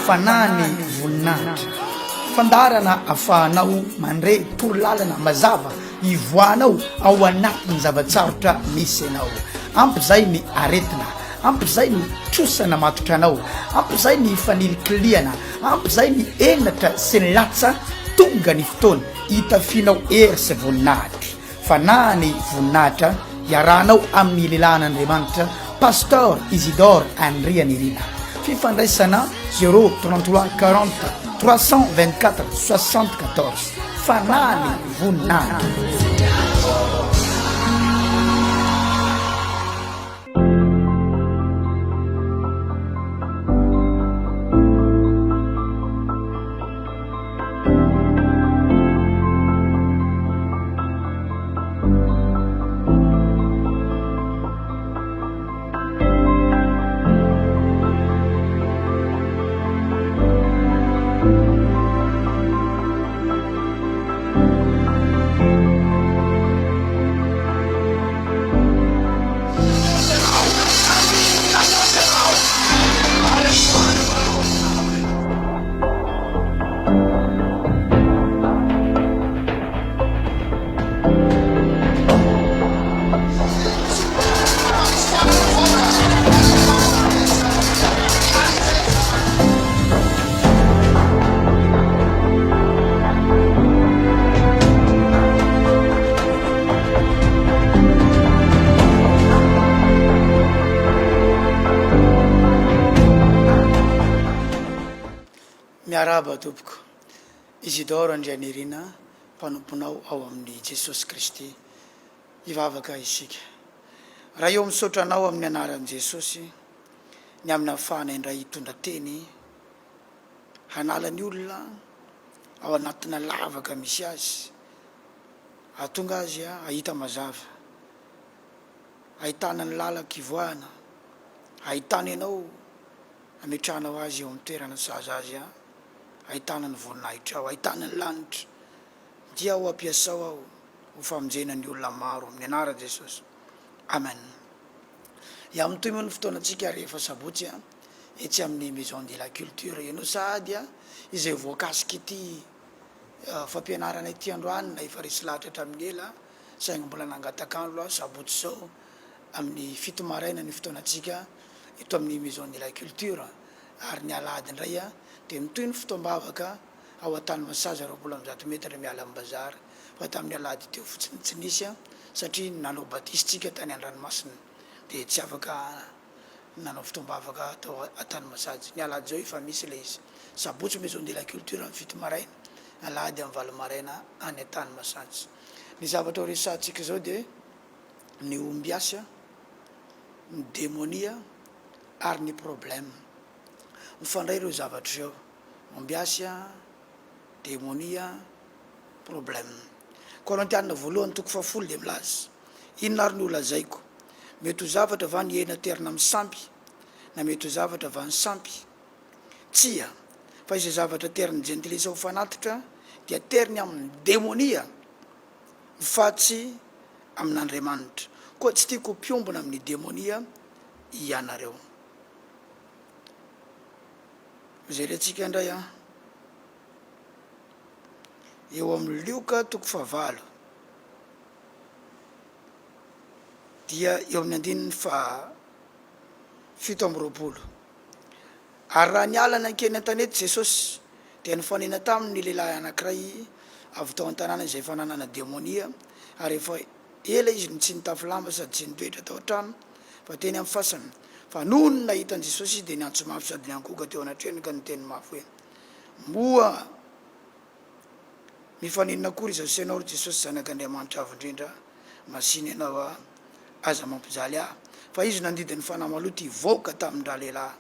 Fanahy ny voninahitra. Fandaharana afahanao mandre torolalana mazava hivoahanao ao anatin'ny zava-tsarotra misy anao. Ampy izay ny aretina, ampy izay ny trosa namatotra anao, ampy izay ny fanilikilihana, ampy izay ny henatra sy ny latsa, tonga ny fotoana hitafianao hery sy voninahitra. Fanahy ny voninahitra iarahanao amin'ny lehilahin'Andriamanitra Pasteur Isidore Andrianirina. Fifandraisana 0 33 40 324 74. Fanahy ny voninahitra. Miarahaba tompoko. Isidore Andrianirina mpanomponao ao amin'i Jesosy Kristy. Hivavaka isika. Ray ô misaotra Anao amin'ny anaran'i Jesosy ny amin'ny ahafahana indray hitondra teny hanala ny olona ao anatina lavaka misy azy, hahatonga azy hahita mazava, hahitana ny lalan-kivoahana, hahitana Ianao Ametrahanao azy eo amin'ny toerana sahaza azy ahitana ny voninahitrao, ahitana ny lanitra. Dia ho ampiasao aho ho famonjena ny olona maro amin'ny anaran'i Jesosy. Amen. Ya mitohy moa ny fotoanantsika rehefa sabotsy etsy amin'ny Maison de la Culture. Ianao sahady izay voakasik'ity fampianarana ity androany na efa resy lahatra hatramin'ny ela saingy mbola nangataka andro aho sabotsy izao amin'ny fito maraina ny fotoanantsika eto amin'ny Maison de la Culture ary ny alahady indray dia mitohy ny fotoam-bavaka ao Antanimasaja 120 metatra miala amin'ny bazary fa tamin'ny alahady teo fotsiny tsy nisy satria nanao batisa tsika tany an-dranomasina dia tsy afaka nanao fotoam-bavaka tao Antanimasaja. Ny alahady izao efa misy ilay izy. Sabotsy Maison de la Culture amin'ny fito maraina, alahady amin'ny valo maraina any Antanimasaja. Ny zavatra ho resahantsika izao dia ny ombiasy, ny demonia ary ny problème. Mifandray ireo zavatra ireo, ombiasy, demonia, problème. Korintiana voalohany toko fahafolo dia milaza, Inona ary no holazaiko? Mety ho zavatra va ny hena aterina amin'ny sampy, na mety ho zavatra va ny sampy? Tsia, fa izay zavatra aterin'ny jentilisa ho fanatitra dia ateriny amin'ny demonia, fa tsy amin'Andriamanitra. Koa tsy tiako ho mpiombona amin'ny demonia ianareo. Jerentsika indray an, eo amin'ny Lioka toko fahavalo, dia eo amin'ny andininy faha 27. Ary raha niala nankeny an-tanety Jesosy, dia nifanena taminy ny lehilahy anankiray avy tao an-tanàna izay efa nanana demonia, ary efa ela izy no tsy nitafy lamba sady tsy nitoetra tao an-trano, fa teny amin'ny fasana. Fa nony nahita an'i Jesosy izy, dia niantso mafy sady niankohoka teo anatrehany ka niteny mafy hoe, Moa mifaninona akory izaho sy ianao, ry Jesosy Zanak'Andriamanitra Avo Indrindra? Masìna ianao aho, aza mampijaly ahy. Fa izy nandidy ny fanahy maloto hivoaka tamin-dralehilahy.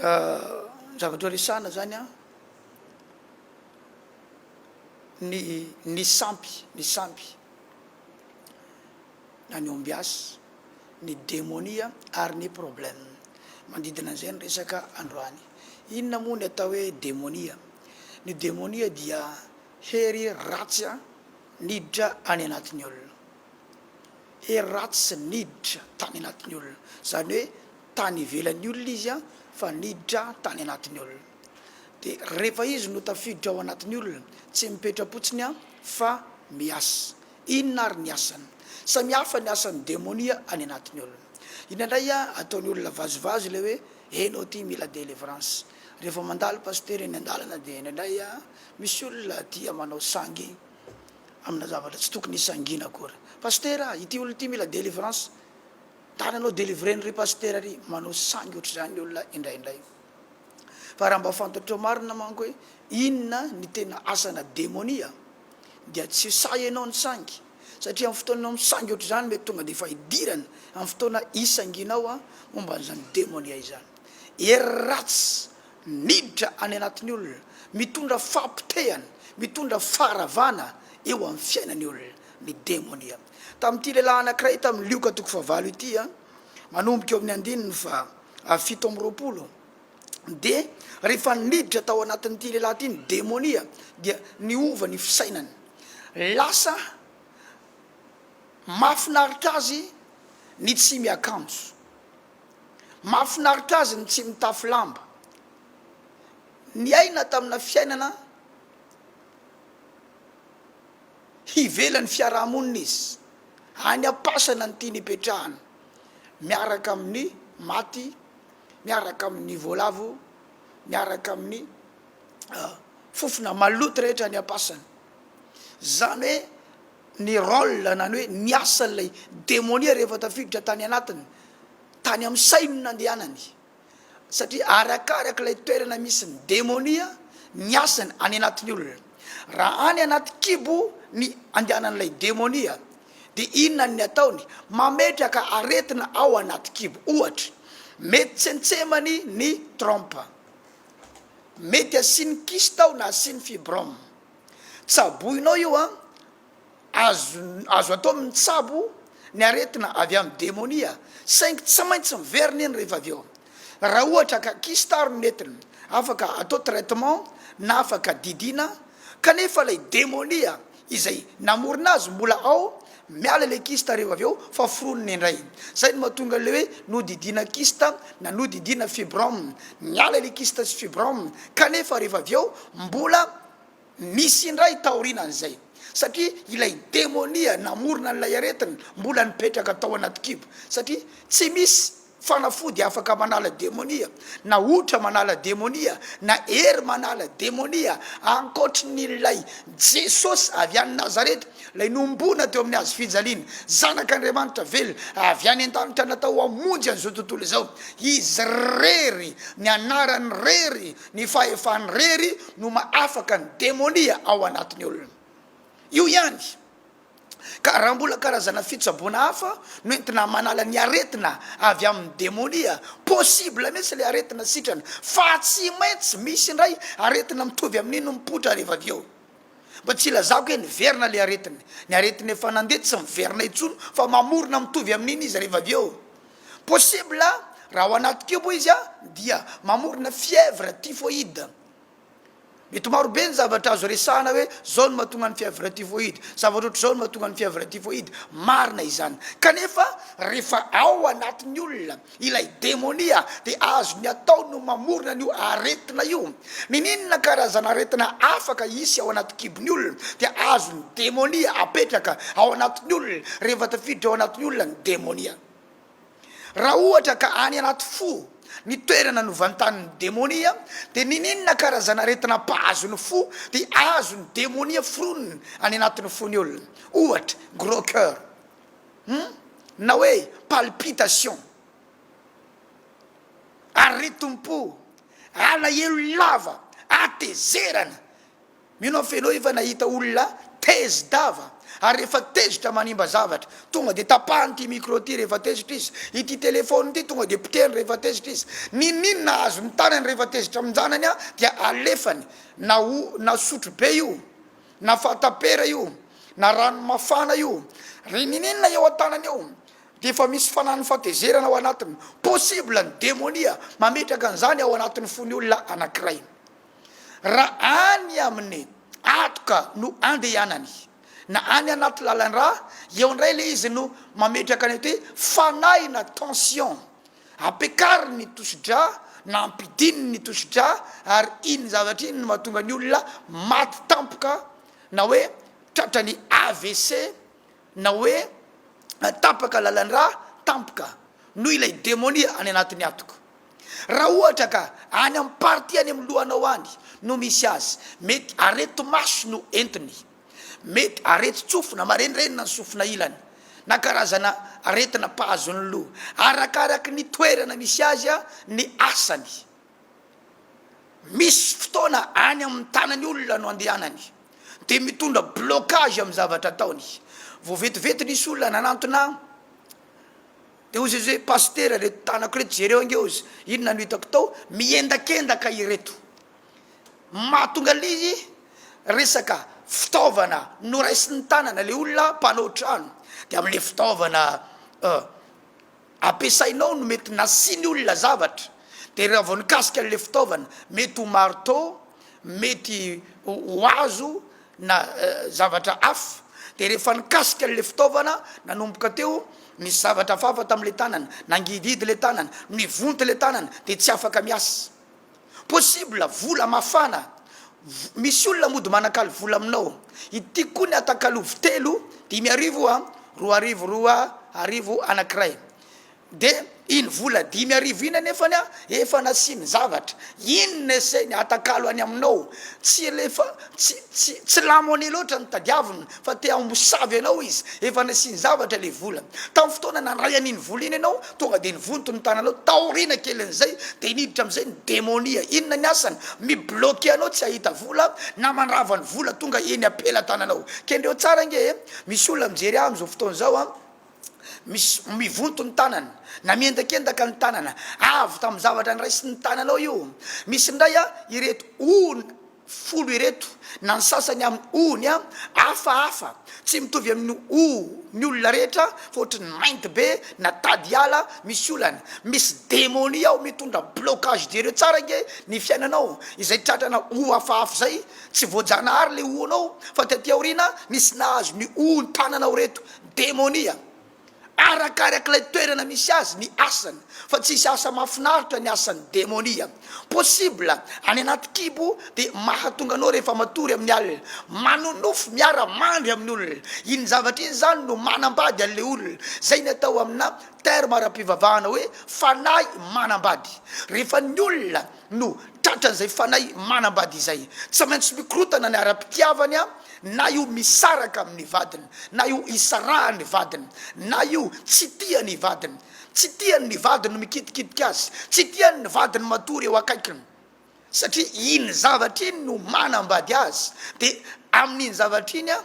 Ny zavatra resahana zany an, ny ny sampy, ny sampy na ny ombiasy, ny demonia ary ny problème. Manodidina an'izay ny resaka androany. Inona moa ny atao hoe demonia? Ny demonia dia hery ratsy niditra any anatin'ny olona. Hery ratsy niditra tany anatin'ny olona. Izany hoe. tany ivelan'ny olona izy fa niditra tany anatin'ny olona. Dia rehefa izy no tafiditra ao anatin'ny olona, tsy mipetra-potsiny fa miasa. Inona ary ny asany? Samy hafa ny asan'ny demonia any anatin'ny olona. Indraindray ataon'ny olona vazivazy ilay hoe enao ity mila delivrance. Rehefa mandalo pasitera eny an-dalana dia indraindray misy olona tia manao sangy amina zavatra tsy tokony hisangiana akory. Pasitera a, ity olona ity mila delivrance. Tany anao delivreny ry pasitera ry, manao sangy ohatr'izany ny olona indraindray. Fa raha mba fantatrao marina manko hoe inona ny tena asana demonia dia tsy sahy ianao ny sangy satria amin'ny fotoana ianao misangy ohatr'izany mety tonga dia efa hidirana amin'ny fotoana hisangianao momba an'izany demonia izany. Hery ratsy miditra any anatin'ny olona, mitondra fahapotehana, mitondra faharavana eo amin'ny fiainan'ny olona ny demonia. Tamin'ity lehilahy anankiray tamin'ny Lioka toko fahavalo ity, manomboka eo amin'ny andininy faha 27, dia rehefa niditra tao anatin'ity lehilahy ity ny demonia dia niova ny fisainany. Lasa mahafinaritra azy ny tsy miakanjo. Mahafinaritra azy ny tsy mitafy lamba. Niaina tamina fiainana hivelan'ny fiarahamonina izy. Any am-pasana no tiany hipetrahana, miaraka amin'ny maty, miaraka amin'ny voalavo, miaraka amin'ny fofona maloto rehetra any am-pasana. Izany hoe ny rôle na ny hoe ny asan'ilay demonia rehefa tafiditra tany anatiny, tany amin'ny sainy no nandehanany, satria arakaraka ilay toerana misy ny demonia ny asany any anatin'ny olona. Raha any anaty kibo ny andehanan'ilay demonia dia inona ny ataony? Mametraka aretina ao anaty kibo. Ohatra, mety tsentsemany ny trompe, mety asiany kyste ao na asiany fibrome. Tsaboinao io an, azo azo atao mitsabo ny aretina avy amin'ny demonia saingy tsy maintsy miverina iny rehefa avy eo. Raha ohatra ka kyste ary no nentina, afaka atao traitement na afaka didiana kanefa ilay demonia izay namorona azy mbola ao, miala ilay kyste rehefa avy eo fa foroniny indray. Zay no mahatonga ilay hoe nodidiana kyste na nodidiana fibrome, miala ilay kyste sy fibrome kanefa rehefa avy eo mbola Nisy indray taorianan'izay, satria ilay demonia namorona an'ilay aretina mbola nipetraka tao anaty kibo, satria tsy misy fanafody afaka manala demonia, na otra manala demonia, na hery manala demonia, ankoatry ny ilay Jesosy avy any Nazareta, ilay nohomboana teo amin'ny hazo fijaliana, Zanak'Andriamanitra velona, avy any an-danitra natao hamonjy an'izao tontolo izao, Izy irery, ny anarany irery, Ny fahefany irery no mahafaka ny demonia ao anatin'ny olona. Io ihany. Ka raha mbola karazana fitsaboana hafa no entina manala ny aretina avy amin'ny demonia, possible mihitsy ilay aretina sitrana, fa tsy maintsy misy indray aretina mitovy amin'iny no mipoitra rehefa avy eo. Mba tsy ilazako hoe niverina ilay aretina. Ny aretina efa nandeha tsy miverina intsony fa mamorona mitovy amin'iny izy rehefa avy eo. Possible raha ao anaty kibo izy dia mamorona fièvre typhoïde. Mety maro be ny zavatra azo resahana hoe zao no mahatonga ny fièvre typhoïde, zavatra ohatr'izao no mahatonga ny fièvre typhoïde, marina izany. Kanefa rehefa ao anatin'ny olona ilay demonia dia azony atao no mamorona an'io aretina io. Niniana karazana aretina afaka hisy ao anaty kibon'ny olona dia azon'ny demonia apetraka ao anatin'ny olona rehefa tafiditra ao anatin'ny olona ny demonia. Raha ohatra ka any anaty fo ny toerana novantanin'ny demonia dia niniana karazana aretina mpahazo ny fo dia azon'ny demonia foronina any anatin'ny fon'ny olona. Ohatra, gros coeur. Hum? Na hoe palpitation. Aretim-po, alahelo lava, hatezerana. Mino aho f'enao efa nahita olona tezi-dava ary rehefa tezitra manimba zavatra. Tonga dia tapahany ity micro ity rehefa tezitra izy, ity telephone ity tonga dia potehiny rehefa tezitra izy. N'inon'inona azon'ny tanany rehefa tezitra amin-janany dia alefany na o na sotrobe io na fatapera io na rano mafana io, ry n'inon'inona eo an-tanany eo dia efa misy fanahin'ny fahatezerana ao anatiny. Possible ny demonia mametraka an'izany ao anatin'ny fon'ny olona anankiray. Raha any amin'ny atoka no andehanany na any anaty lalan-drà, eo indray ilay izy no mametraka ny atao hoe fanahina tension. Ampiakariny ny tosi-drà na ampidininy ny tosi-drà ary iny zavatra iny no mahatonga ny olona maty tampoka na hoe tratran'ny AVC na hoe tapaka lalan-drà tampoka noho ilay demonia any anatin'ny hatoka. Raha ohatra ka any amin'ny partie any amin'ny lohanao any no misy azy, mety areti-maso no entiny, mety aretin-tsofina, marenireny ny sofina ilany, na karazana aretina mpahazo ny loha. Arakaraky ny toerana misy azy ny asany. Misy fotoana any amin'ny tanan'ny olona no andehanany, dia mitondra blocage amin'ny zavatra ataony. Vao vetivety nisy olona nanantona ahy, dia hoy izy hoe, Pasitera, ireto tanako ireto jereo ange hozy, inona no hitako tao, miendakendaka ireto. Mahatonga an'izy resaka fitaovana noraisin'ny tanana, ilay olona mpanao trano, dia amin'ilay fitaovana ampiasainao no mety nasiany olona zavatra de raha vao nikasika an'le fitaovana mety ho marteau mety ho hazo na zavatra hafa de rehefa nikasika an'le fitaovana nanomboka teo nisy zavatra hafahafa tam'le tanana nangidihidy le tanana nivonto le tanana de tsy afaka miasa Possible vola mafana, misy olona mody manakalo vola aminao, ity koa ny atakalovy telo, 2000 a, 2000 2000 anakiray, de iny vola 5000 iny anefany a efa nasiany zavatra, iny no essaie-ny atakalo any aminao, tsy alefa tsy tsy tsy la monnaie loatra no tadiaviny fa te hamosavy anao izy, efa nasiany zavatra le vola, tamin'ny fotoana nandray an'iny vola iny ianao Tonga dia nivonto ny tananao, taoriana kelin'izay dia niditra amin'izay ny demonia. Inona ny asany? Mi-bloquer anao tsy hahita vola na mandrava ny vola tonga eny am-pelatananao. Kendreo tsara ange e! Misy olona mijery ahy amin'izao fotoana izao an, misy mivonto ny tanany na miendakendaka ny tanana, avy tamin'ny zavatra niraisin'ny tananao io. Misy indray an, ireto o. Folo ireto, na ny sasany amin'ny hohony an, hafahafa, tsy mitovy amin'ny hoho ny olona rehetra fa ohatry ny mainty be na tady ala, misy olana, misy demonia ao mitondra blocage jereo tsara ange ny fiainanao, izay tratrana hoho hafahafa izay, tsy voajanahary le hohonao fa taty aoriana nisy nahazo ny hohon-tananao ireto, demonia. Arakarak'ilay toerana misy azy ny asany, fa tsisy asa mahafinaritra ny asan'ny demonia. Possible any anaty kibo dia mahatonga anao rehefa matory amin'ny alina, manonofy miara mandry amin'ny olona. Iny zavatra iny izany no manambady an'ilay olona. Izay ny atao amina terme ara-pivavahana hoe fanahy manambady. Rehefa ny olona no tratran'izay fanahy manambady izay. Tsy maintsy mikorotana ny ara-pitiavany na io misaraka amin'ny vadiny, na io isarahan'ny vadiny, na io tsy tia ny vadiny. Tsy tiany ny vadiny no mikitikitika azy, tsy tiany ny vadiny matory eo akaikiny, satria iny zavatra iny no manambady azy. Dia amin'iny zavatra iny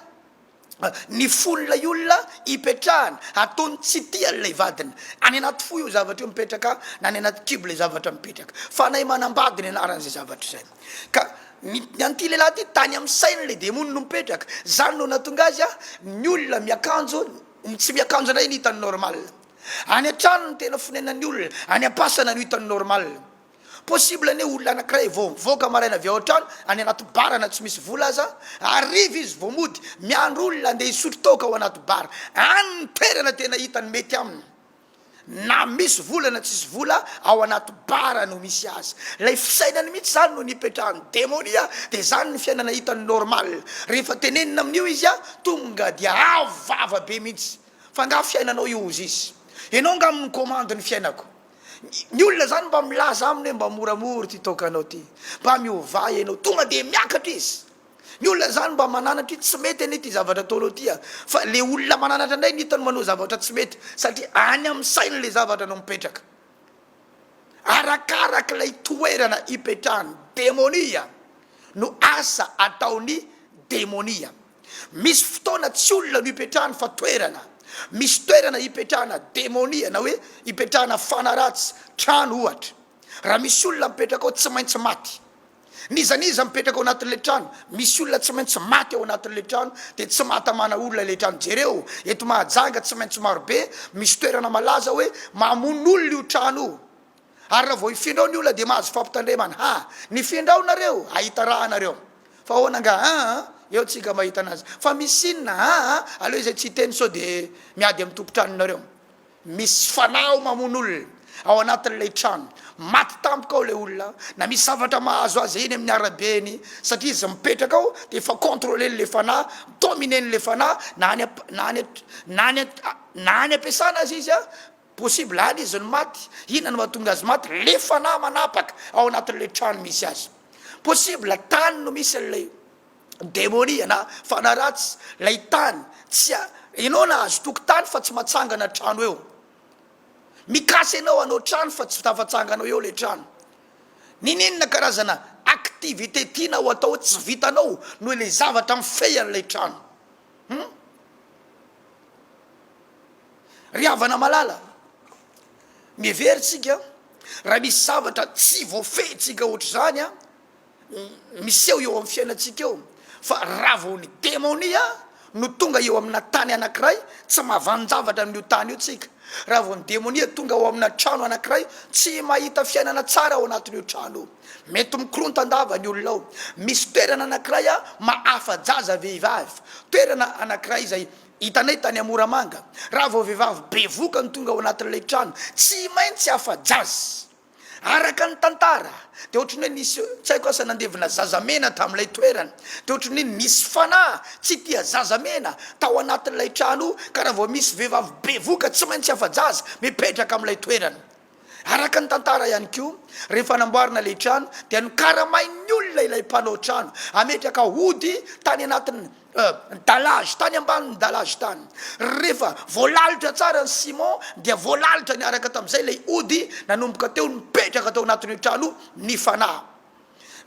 Ny fon'ilay olona ipetrahana, ataony tsy tia an'ilay vadiny. Any anaty fo io zavatra io mipetraka na any anaty kibo ilay zavatra mipetraka. Fanahy manambady ny anaran'izay zavatra izay. Ka ny ny an'ity lehilahy ity tany amin'ny sainy ilay demony no mipetraka. Izany no nahatonga azy ny olona miakanjo, ny tsy miakanjo indray no hitany normal. Any an-trano no tena fonenan'ny olona, any am-pasana no hitany normal. Possible anie olona anakiray vao mivoaka maraina avy ao an-trano any anaty bar na tsy misy vola aza, hariva izy vao mody, miandry olona andeha hisotro toaka ao anaty bar. Any ny toerana tena hitany mety aminy. Na misy vola na tsisy vola, ao anaty bar no misy azy. Ilay fisainany mihitsy izany no nipetrahan'ny demonia, dia izany ny fiainana hitany normal. Rehefa tenenina amin'io izy tonga dia avo vava be mihitsy. Fa angaha fiainanao io hozy izy? Ianao angaha mi-commande ny fiainako? Ny olona zany mba milaza aminy hoe mba moramora ity toakanao ity, mba miovà ianao, tonga dia miakatra izy. Ny olona zany mba mananatra hoe tsy mety anie ity zavatra ataonao ity a, fa le olona mananatra indray no hitany manao zavatra tsy mety satria any amin'ny sainy le zavatra no mipetraka. Arakarak'ilay toerana ipetrahan'ny demonia no asa ataon'ny demonia. Misy fotoana tsy olona no ipetrahany fa toerana. Misy toerana ipetrahana demonia na hoe ipetrahana fanahy ratsy, trano ohatra. Raha misy olona mipetraka ao tsy maintsy maty. N'iza n'iza mipetraka ao anatin'ilay trano, misy olona tsy maintsy maty ao anatin'ilay trano dia tsy mahatamana olona ilay trano. Jereo eto Mahajanga tsy maintsy marobe misy toerana malaza hoe mamono olona io trano io. Ary raha vao hifindra ao ny olona dia mahazo fampitandremana, ha! Nifindra ao nareo, hahita raha nareo. Fa ahoana angaha aa? Eo tsika mahita anazy. Fa misy inona aa? Aleo izay tsy hiteny sao dia miady amin'ny tompon-tranonareo. Misy fanahy ao mamono olona. Ao anatin'ilay trano. Maty tampoka ao ilay olona, na misy zavatra mahazo azy eny amin'ny arabe eny, satria izy mipetraka ao dia efa contrôler-n'ilay fanahy, dominer-n'ilay fanahy, na any na any na any na any am-piasana aza izy an, possible any izy no maty. Inona no mahatonga azy maty? Le fanahy manapaka ao anatin'ilay trano misy azy. Possible tany no misy an'ilay demonia na fanahy ratsy, ilay tany tsy ianao nahazo tokotany fa tsy matsangana trano eo. Mikasa ianao hanao trano fa tsy tafatsanganao eo ilay trano. Ninininona karazana activité tianao atao tsy vitanao noho ilay zavatra mifehy an'ilay trano. Hum? Ry havana malala, miheverina tsika raha misy zavatra tsy voafehintsika ohatr'izany an, miseho eo amin'ny fiainantsika eo fa raha vao ny demonia no tonga eo amina tany anankiray tsy mahavanon-javatra amin'io tany io tsika, raha vao ny demonia tonga ao amina trano anankiray tsy mahita fiainana tsara ao anatin'io trano io, mety mikorontandava ny olona ao, misy toerana anankiray mahafa-jaza vehivavy, toerana anankiray izay hitanay tany Moramanga, raha vao vehivavy bevoka no tonga ao anatin'ilay trano tsy maintsy afa-jaza. Araka ny tantara dia ohatran'ny hoe nisy, tsy haiko asa nandevina zazamena tamin'ilay toerana, dia ohatran'ny hoe nisy fanahy tsy tia zazamena tao anatin'ilay trano ka raha vao misy vehivavy bevoka tsy maintsy afa-jaza mipetraka amin'ilay toerana. Araka ny tantara ihany koa, rehefa namboarina ilay trano dia nokaramain'ny olona ilay mpanao trano hametraka ody tany anatin'ny Dallage, tany ambanin'ny dallage tany. Rehefa voalalotra tsara ny ciment dia voalalotra niaraka tamin'izay ilay ody, nanomboka teo nipetraka tao anatin'io trano io ny fanahy.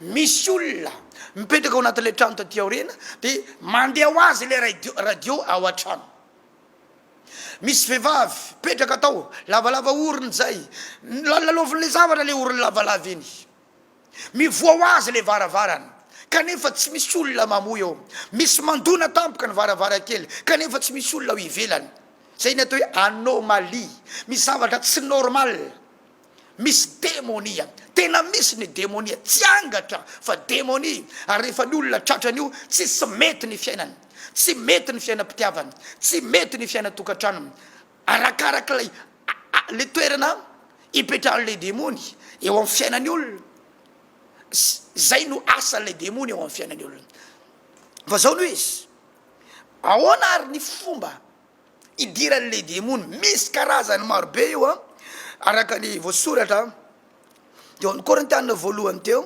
Misy olona mipetraka ao anatin'ilay trano taty aoriana dia mandeha ho azy ilay radio, radio ao an-trano. Misy vehivavy mipetraka tao, lavalava orona izay, lalaovin'ilay zavatra ilay orony lavalava iny. Mivoha ho azy ilay varavarana, kanefa tsy misy olona mamoha eo. Misy mandona tampoka ny varavarankely, kanefa tsy misy olona ao ivelany. Izay ny atao hoe anomalie. Misy zavatra tsy normal. Misy demonia. Tena misy ny demonia. Tsy angatra fa demonia. Ary rehefa ny olona tratran'io, tsisy mety ny fiainany. Tsy mety ny fiainam-pitiavany. Tsy mety ny fiainan-tokantranony. Arakarak'ilay ilay toerana ipetrahan'ilay demony eo amin'ny fiainan'ny olona, izay no asan'ilay demony eo amin'ny fiainan'ny olona. Fa zao no izy, ahoana ary ny fomba idiran'ilay demony? Misy karazany marobe io an, araka ny voasoratra teo amin'ny Korintiana voalohany teo,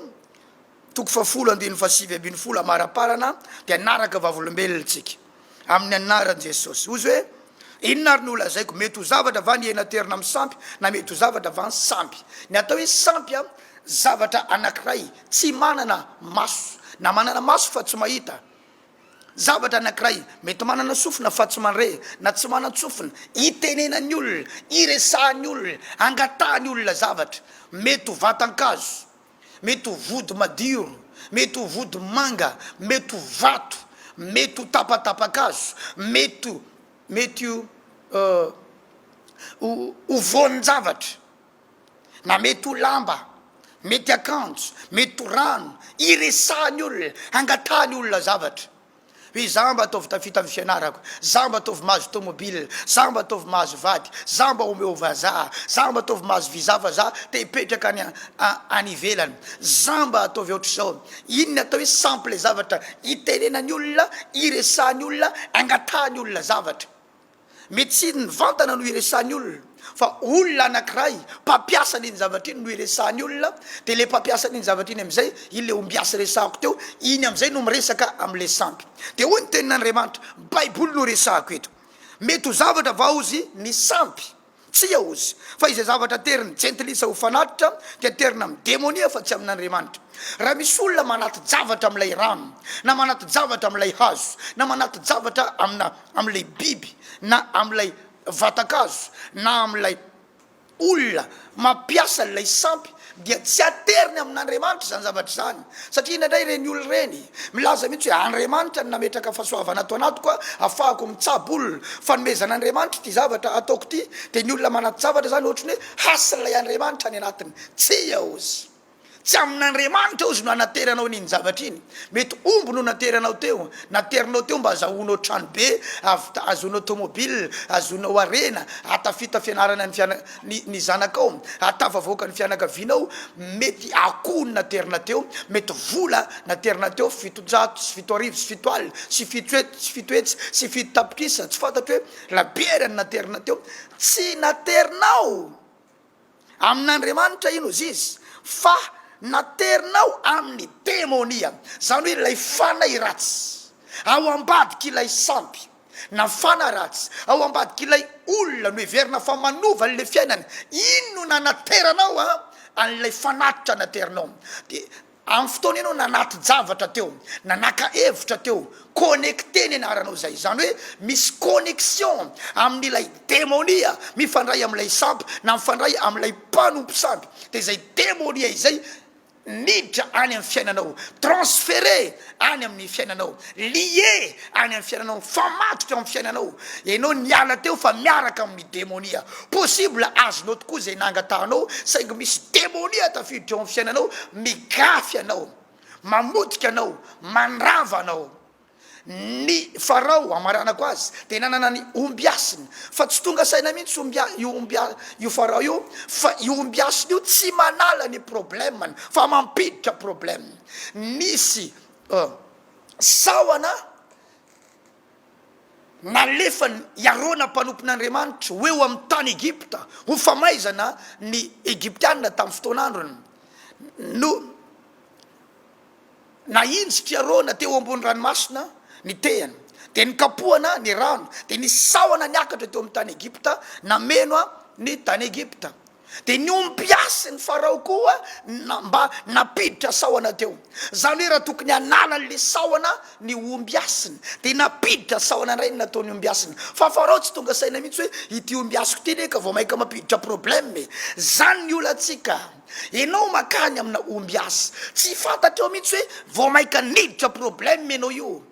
toko fahafolo andininy fahasivy ambin'ny folo amaraparana dia naraka vavolombelona tsika amin'ny anaran'i Jesosy. Hoy izy hoe, Inona ary no holazaiko? Mety ho zavatra va ny hena aterina amin'ny sampy, na mety ho zavatra va ny sampy? Ny atao hoe sampy, zavatra anankiray tsy manana maso, na manana maso fa tsy mahita, zavatra anankiray mety manana sofina fa tsy mandre, na tsy manan-tsofina, itenenan'ny olona, iresahan'ny olona, angatahan'ny olona zavatra, mety ho vatan-kazo, mety ho vody madiro, mety ho vody manga, mety ho vato, mety ho tapatapakazo, mety mety ho ho voan-javatra, na mety ho lamba, mety akanjo, mety ho rano, iresahan'ny olona, angatahan'ny olona zavatra. Hoe za mba ataovy tafita amin'ny fianarako, za mba ataovy mahazo tomobile, za mba ataovy mahazo vady, za mba omeo vazaha, za mba ataovy mahazo visa fa za te hipetraka any any ivelany, za mba ataovy ohatr'izao. Iny ny atao hoe sampy le zavatra itenenan'ny olona, iresahan'ny olona, angatahan'ny olona zavatra. Mety tsy ny mivantana no iresahan'ny olona fa olona anankiray mpampiasa an'iny zavatra iny no iresahan'ny olona dia ilay mpampiasa an'iny zavatra iny amin'izay, iny ilay ombiasy resahako teo, iny amin'izay no miresaka amin'ilay sampy. Dia hoy ny tenin'Andriamanitra, baiboly no resahako eto, mety ho zavatra va hozy ny sampy? Tsia hozy, fa izay zavatra aterin'ny jentilisa ho fanatitra dia aterina amin'ny demonia fa tsy amin'Andriamanitra. Raha misy olona manati-javatra amin'ilay rano, na manati-javatra amin'ilay hazo, na manati-javatra amina amin'ilay biby, na amin'ilay vatan-kazo, na amin'ilay olona mampiasa an'ilay sampy, dia tsy ateriny amin'Andriamanitra izany zavatra izany. Satria indraindray ireny olona ireny milaza mihitsy hoe Andriamanitra no nametraka fahasoavana ato anatiko ahafahako mitsabo olona, fanomezan'Andriamanitra ity zavatra ataoko ity, dia ny olona manati-javatra izany ohatran'ny hoe hasin'ilay Andriamanitra any anatiny. Tsia, hozy. Tsy amin'Andriamanitra ozy no anateranao an'iny zavatra iny. Mety omby no nateranao teo, naterinao teo mba azahoanao trano be, ahazoanao tomobile, ahazoanao harena, ahatafita fianarana ny fiana, ny ny zanakao, ahatafavoaka ny fianakavianao, mety akoho no naterina teo, mety vola naterina teo, 700 sy 7000 sy 70 sy fito sy 700 sy fito tapitrisa, tsy fantatro hoe labiera no naterina teo, tsy naterinao. Amin'Andriamanitra iny ozy izy fa naterinao amin'ny demonia, izany hoe ilay fanahy ratsy ao ambadik'ilay sampy na fanahy ratsy ao ambadik'ilay olona noheverina fa manova an'ilay fiainana, iny no nanateranao an'ilay fanatitra naterinao. Dia Amin'ny fotoana ianao nanati-javatra teo, nanaka hevitra teo, connecté ny anaranao izay, izany hoe misy connexion amin'ilay demonia mifandray amin'ilay sampy na mifandray amin'ilay mpanompo sampy, dia izay demonia izay miditra any amin'ny fiainanao, transféré any amin'ny fiainanao, lié any amin'ny fiainanao, mifamatotra amin'ny fiainanao, ianao niala teo fa miaraka amin'ny demonia. Possible azonao tokoa izay nangatahanao saingy misy demonia tafiditra eo amin'ny fiainanao migafy anao, mamotika anao, mandrava anao. Ny farao, hamaranako azy, dia nanana ny ombiasiny fa tsy tonga saina mihitsy ombia io ombia io farao io fa io ombiasiny io tsy manala ny problème-ny fa mampiditra problème. Nisy sahona Nalefan' i Arona mpanompon' Andriamanitra ho eo amin' ny tany Egypta ho famaizana ny Egyptiana tamin'ny fotoan'androny. No nahinjitr' i Arona teo ambony ranomasina ny tehany, dia nikapohana ny rano, dia nisy sahona niakatra teo amin' ny tany Egypta nameno ny tany Egypta. Dia ny ombiasin'i Farao koa mba nampiditra sahona teo. Izany hoe raha tokony hanala an'ilay sahona ny ombiasiny, dia nampiditra sahona indray ny nataon'ny ombiasiny. Fa Farao tsy tonga saina mihitsy hoe ity ombiasiko ity anie ka vao mainka mampiditra problème e. Izany ny olantsika. Ianao mankany amina ombiasy, tsy fantatrao mihitsy hoe vao mainka niditra problème ianao io.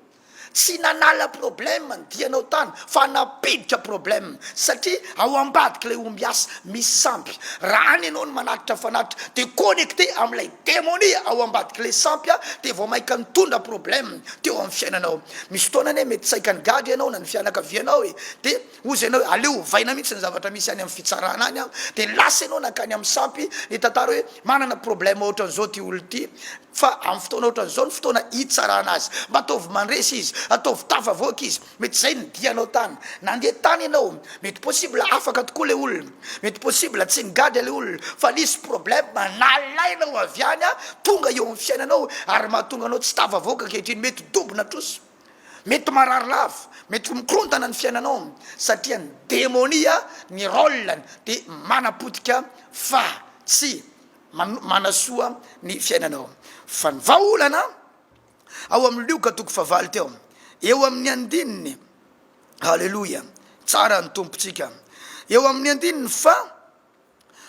Tsy nanala problème ny dianao tany fa nampiditra problème satria ao ambadik'ilay ombiasy misy sampy. Raha any ianao no manatitra fanatitra dia connecté amin'ilay demonia ao ambadik'ilay sampy dia vao maika nitondra problème teo amin'ny fiainanao. Misy fotoana anie mety saika nigadra ianao na ny fianakavianao e, dia hozy ianao hoe aleo ovaina mihitsy ny zavatra misy any amin'ny fitsarana any dia lasa ianao nankany amin'ny sampy nitantara hoe manana problème ohatran'izao ity olona ity Fa amin'ny fotoana ohatran'izao ny fotoana hitsarana azy. Mba ataovy mandresy izy, ataovy tafavoaka izy. Mety izay ny dianao tany. Nandeha tany ianao, mety possible afaka tokoa ilay olona, mety possible tsy nigadra ilay olona, fa nisy problème nalainao avy any tonga eo amin'ny fiainanao ary mahatonga anao tsy tafavoaka ankehitriny. Mety dobona trosa, mety marary lava, mety mikorontana ny fiainanao satria ny demonia ny rôle-ny dia manapotika fa tsy manasoa ny fiainanao. Fa ny vahaolana ao amin'ny Lioka toko fahavalo teo, eo amin'ny andininy, Aleloia, tsara ny Tompontsika, eo amin'ny andininy fa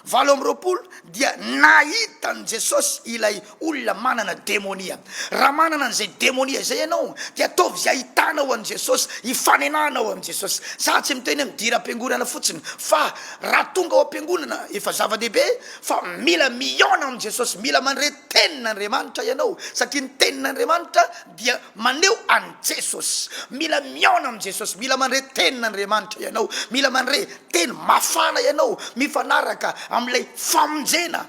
28 dia nahita an'i Jesosy ilay olona manana demonia. Raha manana an'izay demonia izay ianao dia ataovy izay ahitanao an'i Jesosy, hifanenanao amin'i Jesosy. Za tsy miteny hoe midira am-piangonana fotsiny fa raha tonga ao am-piangonana efa zava-dehibe fa mila mihaona amin'i Jesosy, mila mandre tenin'Andriamanitra ianao satria ny tenin'Andriamanitra dia maneho an'i Jesosy. Mila mihaona amin'i Jesosy, mila mandre tenin'Andriamanitra ianao, mila mandre teny mafana ianao mifanaraka amin'ilay famonjena.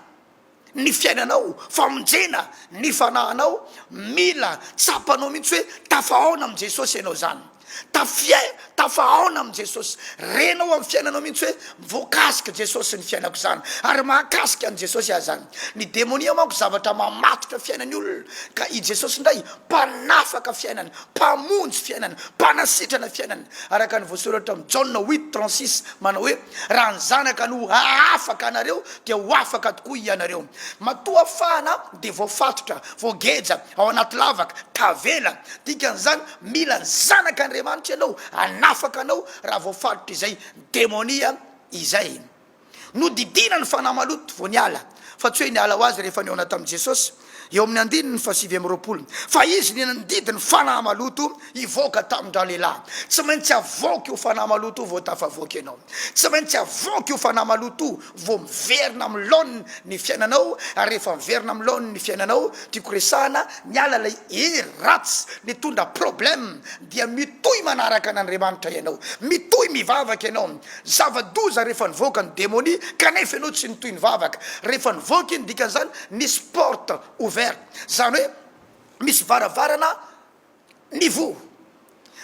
ny fiainanao, famonjena ny fanahinao, mila tsapanao mihitsy hoe tafahaona amin'i Jesosy ianao izany, tafia, tafahaona amin'i Jesosy, renao amin'ny fiainanao mihitsy hoe voakasik'i Jesosy ny fiainako izany, ary mahakasika an'i Jesosy aho izany. Ny demonia manko zavatra mamatotra fiainan'ny olona, ka i Jesosy indray mpanafaka fiainana, mpamonjy fiainana, mpanasitrana fiainana, araka ny voasoratra amin'ny Jaona huit 36 manao hoe, Raha ny Zanaka no hahafaka anareo dia ho afaka tokoa hianareo. Matoa afahana dia voafatotra, voageja, ao anaty lavaka, tavela. Dikan'izany, mila ny Zanak'Andriamanitra ianao hanafaka anao raha voafatotr'izay demonia izay. Nodidiana ny fanahy maloto vao niala, fa tsy hoe niala ho azy rehefa nihaona tamin'i Jesosy. Eo amin'ny andininy faha-29, Fa izy no nandidy ny fanahy maloto hivoaka tamin-dralehilahy. Tsy maintsy avoaka io fanahy maloto io vao tafavoaka ianao. Tsy maintsy avoaka io fanahy maloto io vao miverina amin'ny laoniny ny fiainanao, ary rehefa miverina amin'ny laoniny ny fiainanao, tiako resahana, miala ilay hery ratsy nitondra problème, dia mitohy manaraka an'Andriamanitra ianao, mitohy mivavaka ianao. Zava-doza rehefa nivoaka ny demonia kanefa ianao tsy nitohy nivavaka. Rehefa nivoaka iny, dikan'izany nisy porte ouverte, izany hoe misy varavarana nivoha.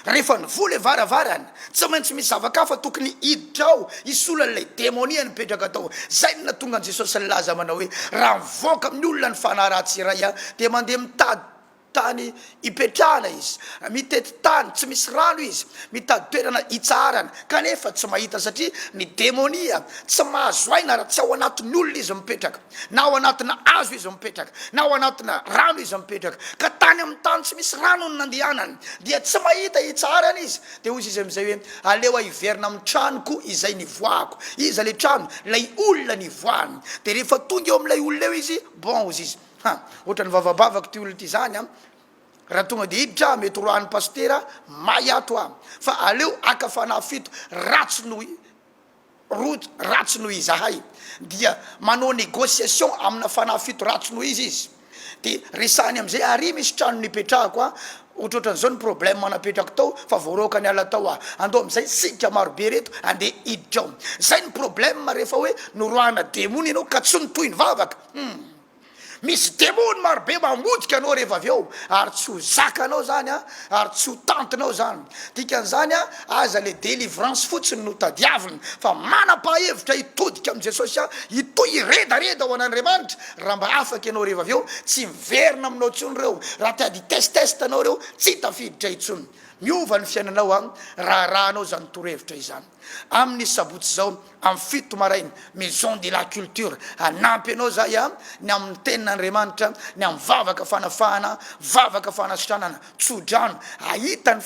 Rehefa nivoha ilay varavarana, tsy maintsy misy zava-kafa tokony hiditra ao hisolo an'ilay demonia nipetraka tao. Izay no nahatonga an'i Jesosy nilaza manao hoe, raha mivoaka amin'ny olona ny fanahy ratsy iray dia mandeha mitady Tany ipetrahana izy. Mitety tany tsy misy rano izy, mitady toerana hitsaharana, kanefa tsy mahita satria ny demonia tsy mahazo aina raha tsy ao anatin'ny olona izy mipetraka, na ao anatina hazo izy mipetraka, na ao anatina rano izy mipetraka. Ka tany amin'ny tany tsy misy rano no nandehanany, dia tsy mahita hitsaharana izy. Dia hoy izy amin'izay hoe, Aleo aho hiverina amin'ny tranoko izay nivoahako. Iza ilay trano? Ilay olona nivoahany. Dia rehefa tonga eo amin'ilay olona eo izy, bon, hozy izy, Ha! Ohatran'ny vavabavako ity olona ity izany an! Raha tonga dia hiditra aho, mety horoahan'ny pasitera may ato aho. Fa aleo haka fanahy fito ratsy noho roa ratsy noho izahay. Dia manao négociation amina fanahy fito ratsy noho izy izy. Dia resahiny amin'izay, ary misy trano nipetrahako an, ohatrohatran'izao ny problème napetrako tao fa voaroaka niala tao aho. Andao amin'izay isika marobe ireto andeha hiditra ao. Izay ny problème rehefa hoe noroahana demony ianao ka tsy nitohy nivavaka. Hum. Misy demony marobe mamotika anao rehefa avy eo ary tsy ho zakanao zany an, ary tsy ho tantinao zany. Dikan'izany an, aza le délivrance fotsiny no tadiavina fa manam-pahevitra hitodika amin'i Jesosy an, hitohy hiredareda ho an'Andriamanitra, raha mba afaka ianao rehefa avy eo, tsy miverina aminao intsony ireo, raha te hady test-test anao ireo, tsy tafiditra intsony. Miova ny fiainanao an, raha arahanao izany torohevitra izany. Amin'ny sabotsy izao, Amin'ny fito maraina, Maison de la Culture, hanampy anao izahay a, ny amin'ny tenin'Andriamanitra, ny amin'ny vavaka fanafahana, vavaka fanasitranana, tso-drano, hahita ny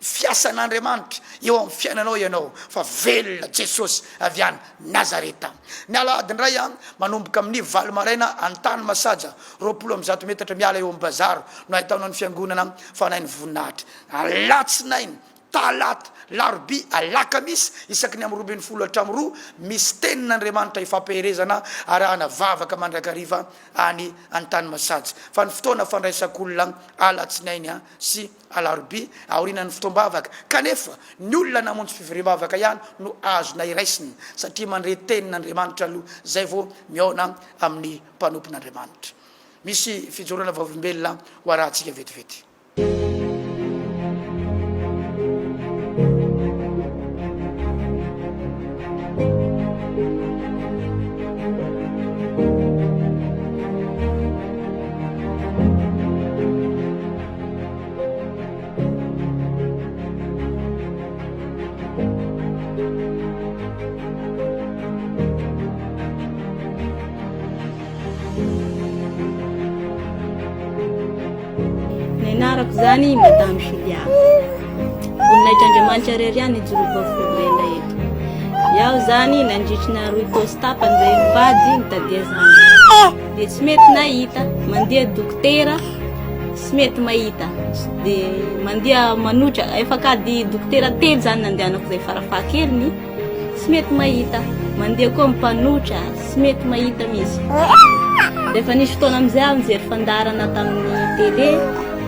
fiasan'Andriamanitra eo amin'ny fiainanao ianao, fa velona Jesosy avy any Nazareta. Ny alahady indray a, manomboka amin'ny valo maraina Antany Masaja, 120 metatra miala eo amin'ny bazar no ahitanao ny fiangonana Fanahin'ny Voninahitra. Alatsinainy, Talata, Larobia, Alakamisy, isaky ny amin'ny 12 hatramin'ny roa, misy tenin'Andriamanitra ifampiherezana arahana vavaka mandrakariva any Antanimasaja. Fa ny fotoana fandraisak'olona Alatsinainy sy Alarobia, aorianan'ny fotoam-bavaka. Kanefa, ny olona namonjy fivoriam-bavaka ihany no azonay raisina, satria mandre tenin'Andriamanitra aloha, izay vao mihaona amin'ny mpanompon'Andriamanitra. Misy fijoroana vavolombelona ho arahantsika vetivety. Ny anarako zany Madame Julia. Voninahitr'Andriamanitra irery ihany nijoro vavolombelona eto. Iaho zany nandritry ny roa taona sy tapany zay mivady nitadia zany. Dia tsy mety nahita, mandeha dokotera tsy mety mahita. Dia mandeha manotra, efa kady dokotera telo zany nandehanako zay farafahakeliny. Tsy mety mahita, mandeha koa mpanotra, tsy mety mahita mihitsy. Rehefa nisy fotoana amin'izay aho nijery fandaharana tamin'ny télé,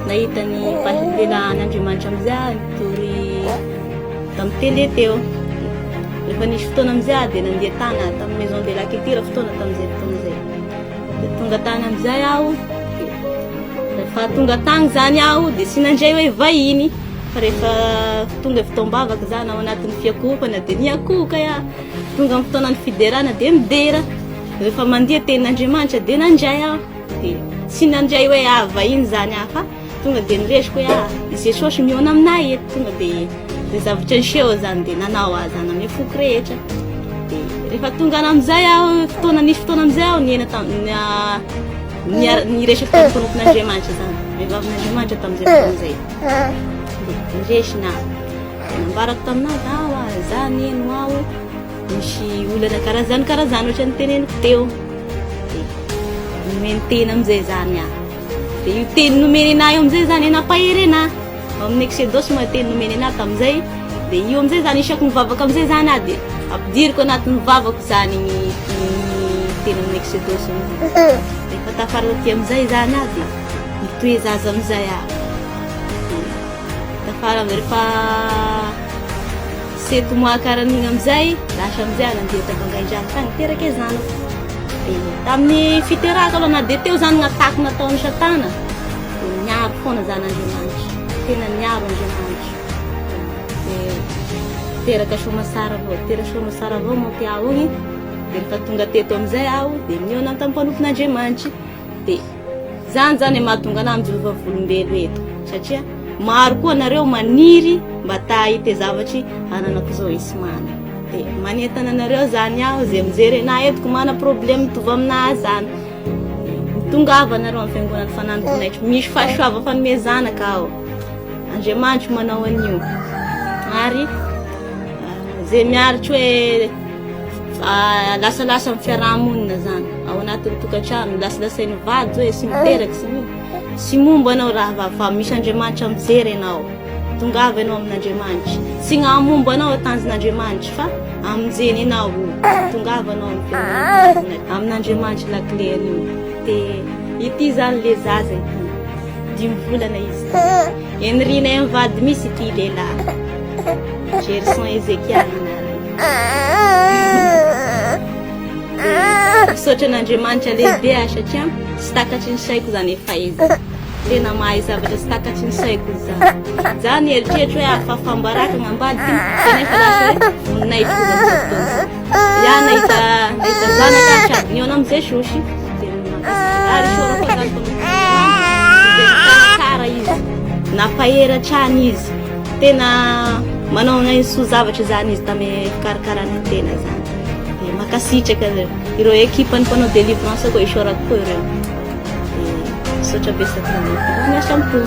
nahita ny lehilahin'Andriamanitra amin'izay aho nitory tamin'ny télé teo. Rehefa nisy fotoana amin'izay aho dia nandeha tany aho, tamin'ny maison de la culture fotoana tamin'izay fotoana izay. Dia tonga tany amin'izay aho, rehefa tonga tany zany aho dia tsy nandray hoe vahiny. Fa rehefa tonga fotoam-bavaka zany ao anatin'ny fiakohofana dia miakohoka aho. Tonga amin'ny fotoanan'ny fiderana dia midera. Rehefa mandia tenin'Andriamanitra dia nandray aho. Dia tsy nandray hoe ah vahiny zany aho fa tonga dia niresiko hoe ah i Jesosy mihaona aminay eto. Tonga dia dia zavatra niseho zany dia nanao ahy zany amin'ny foko rehetra. Dia rehefa tonga amin'izay aho fotoana nisy fotoana amin'izay aho niaina tamin'ny niresaka tamin'ny mpanompon'Andriamanitra zany. Vehivavin'Andriamanitra tamin'izay fotoana izay. Dia niresina aho. Nambarako taminazy aho ah, za nino aho misy olana karazany karazany ohatran'ny teneniko teo. Dia Nomeny teny amizay zany aho. Dia io teny nomeny anahy io amizay zany nampahery anahy. Ao amin'ny Exodosy moa teny nomeny anahy tamizay. Dia io amizay zany isaky mivavaka amizay zany aho dia ampidiriko anatin'ny vavako zany ny teny amin'ny Exodosy amizay. Rehefa tafara taty amizay zany aho dia mitohy zaza amizay aho. Tafara amizay rehefa Sept mois karaha an'igny amizay, lasa amizay aho nandeha ta Vangaindrano tagny niteraka e zanako. De tamin'ny fiterahako aloha na de teo zany ny attaque nataon'i satana, de niaro foana zany Andriamanitra, tena niaro Andriamanitra. De teraka soamasara avao, teraka soamasara avao manko aho igny, de rehefa tonga teto amizay aho de nihaona tamin'ny mpanompon'Andriamanitra. De zany zany mahatonga anah mijoro vavolombelo eto satria maro koa nareo maniry mba ta hahita zavatry ananako zao Ismana. De manentana anareo zany aho zay mijery anah eto ko mana problème mitovy aminah zany. Mitongava anareo amin'ny fiangonana Fanan'ny Voninahitra. Misy fahasoava fanomezanaka ao. Andriamanitro manao an'io. Ary zay miaritry hoe Lasalasa amin'ny fiaraha-monina zany, ao anatin'ny tokantrano, lasalasain'ny vady hoe sy miteraka sy mino. Tsy momba anao rahavavy fa misy Andriamanitra mijery anao. Tongava ianao amin'Andriamanitra. Tsy ny hahamomba anao tanjon'Andriamanitra fa hamonjeny anao. Tongava anao amin'ny fiangonana. Amin'Andriamanitra lakile an'io. Dia ity zany le zaza ity. Dimy volana izy. Henrinay mivady misy ity lehilahy. Gerson Ezekiel anarany. Misaotra an'Andriamanitra lehibe aho satria tsy takatry ny saiko izany fahaizana. Tena mahay zavatra tsy takatry ny saiko izy zany. Za nieritreritra hoe afafam-baraka ny ambadika kanefa lasa hoe voninahitra izy amin'izao fotoana izao. Ya nahita nahita zanaka sady nihaona amin'i Jesosy. Dia mankasitraka. Ary isaorako an'izany mpanompon'Andriamanitra. Nikarakara izy. Nampahery hatrany izy. Tena manao ny soa zavatra izany izy tamin'ny fikarakarana ny tena izany. Dia mankasitraka ireo. Ireo ekipan'ny mpanao délivrance koa isaorako koa ireo. Dia misaotra betsaka miasa amin'ny Tompo.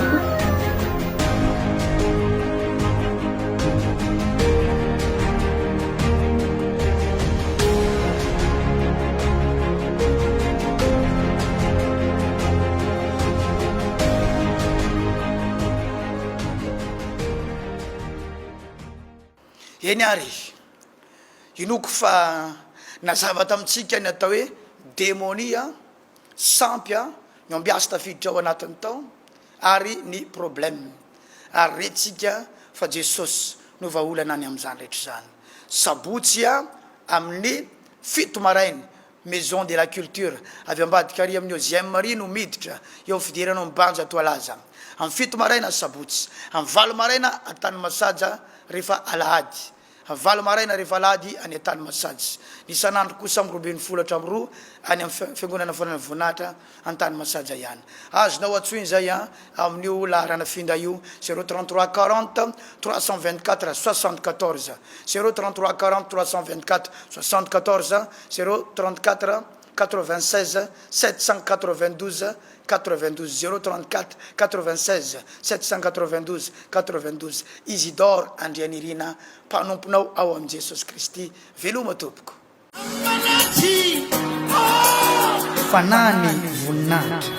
Eny ary, inoako fa nazava tamintsika ny atao hoe demonia, sampy, ny ambiasy tafiditra ao anatiny tao, ary ny problème. Ary rentsika fa Jesosy no vahaolana any amin'izany rehetra izany. Sabotsy amin'ny fito maraina, Maison de la culture, avy ambadika ary amin'ny Ozm ary no miditra eo amin'ny fidirana ao Ambanja Toalaza. Amin'ny fito maraina sabotsy. Amin'ny valo maraina Antanimasaja rehefa alahady. Amin'ny valo maraina rehefa alahady any Antanimasaja. Ny isan'andro kosa amin'ny 12 hatramin'ny roa any amin'ny Fiangonana Fananana Voninahitra Antanimasaja ihany. Azonao antsoina izay amin'io laharana finday io, 0 33 40 324 74, 0 33 40 324 74, 0 34 96 792 92, 0 34 96 792 92. Isidore Andrianirina, mpanomponao ao amin'i Jesosy Kristy. Veloma tompoko. Fanahy ny voninahitra.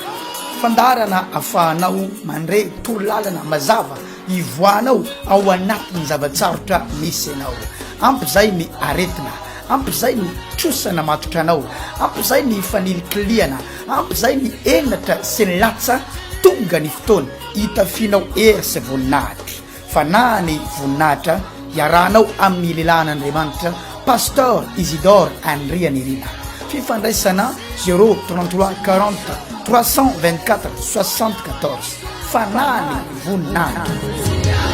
Fandaharana afahanao mandre torolalana mazava hivoahanao ao anatin'ny zava-tsarotra misy anao. Ampy izay ny aretina, ampy izay ny trosa namatotra anao, ampy izay ny fanilikilihana, ampy izay ny henatra sy ny latsa, tonga ny fotoana hitafianao hery sy voninahitra. Fanahy ny voninahitra iarahanao amin'ny lehilahin'Andriamanitra Pasteur Isidore Andrianirina. Fifandraisana 0 33 40 324 74. Fanahy ny voninahitra.